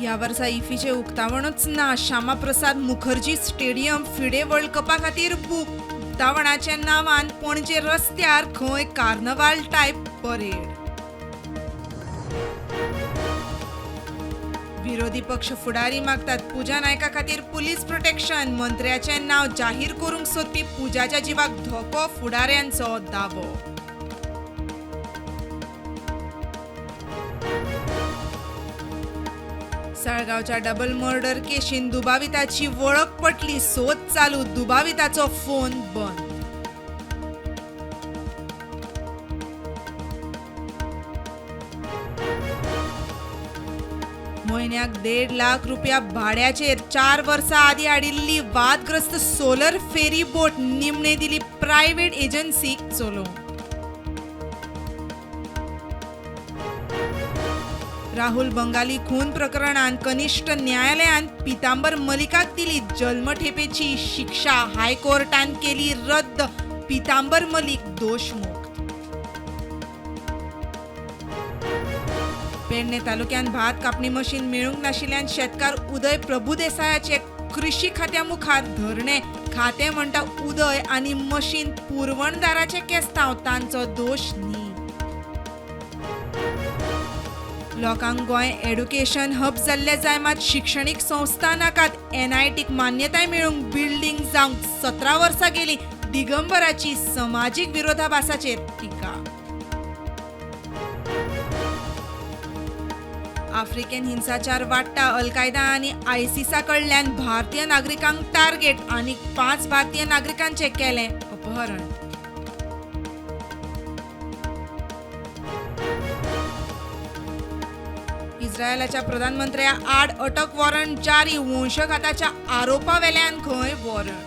ह्या वर्सा इफ्फीचें उक्तावणूच ना. Shyamaprasad Mukherjee stadium FIDE world कपा खातीर बूक. उक्तावणाच्या नांवान पणजे रस्त्यार खंय कार्नवाल टायप परेड. विरोधी पक्ष फुडारी मागतात पूजा नायका खातीर पुलीस प्रोटेक्शन. मंत्र्याचें नांव जाहीर करूंक सोदपी पूजाच्या जिवाक धोको, फुडाऱ्यांचो दावो. साळगांवच्या डबल मर्डर केशीन दुबाविताची वळख पटली, सोद चालू, दुबाविताचो फोन बंद. म्हयन्याक 1.5 लाख रुपया भाड्याचेर 4 वर्सां आदीं हाडिल्ली वादग्रस्त सोलर फेरी बोट निमणे दिली प्रायव्हेट एजन्सीक चलोवंक. राहुल बंगाली खून प्रकरणान कनिष्ठ न्यायालयान पितांबर मलिकाक दिली जन्मठेपेची शिक्षा, हायकोर्टान केली रद्द, पितांबर मलिक दोशमुक्त. पेडणे तालुक्यात भात कापणी मशीन मेळूंक नाशिल्ल्यान शेतकार उदय प्रभुदेसायाचे कृषी खात्या मुखार धरणे. खातें म्हणटा उदय आनी मशीन पुरवणदाराचे केस्तांव, तांचो दोश न्ही. लोकांक गोंय एड्युकेशन हब जाल्ले जाय, मात शिक्षणीक संस्था नाकात. एनआयटीक मान्यताय मेळूंक बिल्डींग जावंक 17 वर्सां गेली, दिगंबराची समाजीक विरोधाभासाचेर टिका. आफ्रिकेन हिंसाचार वाडटा, अल कायदा आनी आयसिसा कडल्यान भारतीय नागरिकांक टार्गेट, आनी 5 भारतीय नागरिकांचे केलें अपहरण. इस्रायलाच्या प्रधानमंत्र्या आड अटक वॉरंट जारी, वंशघाताच्या आरोपा वेल्यान खंय वॉरंट.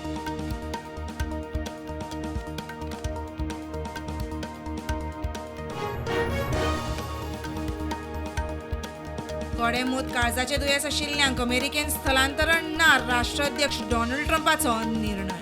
गोडेंमूत काळजाचें दुयेंस आशिल्ल्यांक अमेरिकेन स्थलांतरण ना, राष्ट्राध्यक्ष डोनाल्ड ट्रंपाचो निर्णय.